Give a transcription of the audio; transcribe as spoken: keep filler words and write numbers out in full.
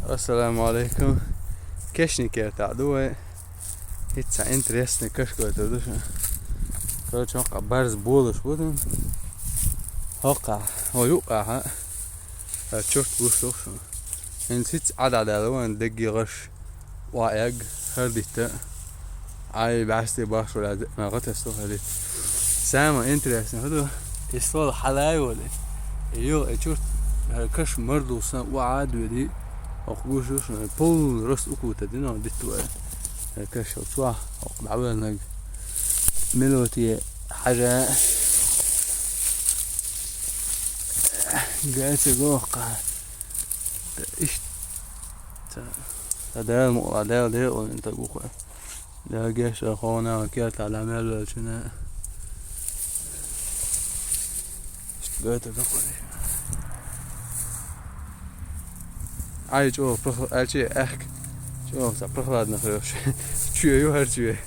Ассаламу алейкум. Кешни кертахь ду вай. Хица интересный каш гойтур ду шуна. Короче, хӀокху барз болуш бу тун. ХӀокхахь, хӀо юккъахьа. Чурт гуш ду шуна. ХӀинца хица Ӏададала вайн дегги гӀаш. Ва эг, хӀара дитта. Ай, бӀаьсте бахаш валя, ма гӀатесто хӀара дитта. Самое интересное хӀу ду, и ствол хьалай вали. И юха, и чурт, хӀара каш мардул сан ва Ӏад вели. Оху гуш ду шуна, пул рост укута дина дитта вай. ХӀара каш чохь, оху дӀавелнаг. Мелоте хьажа. Гайца гохка. Иштта. Ца, ца Дала мукъа, Дала декъалвина таг ву-кх. Дала гечдойла хьуна, кертахь дӀа мел веллачунна. Иштта гойтур ду-кх вай. Ай, чӀогӀа прохла-, ай, чӀогӀа аьхка. ЧӀогӀа ца прохладно хьоьхуш. Чоь ю хӀара чоь.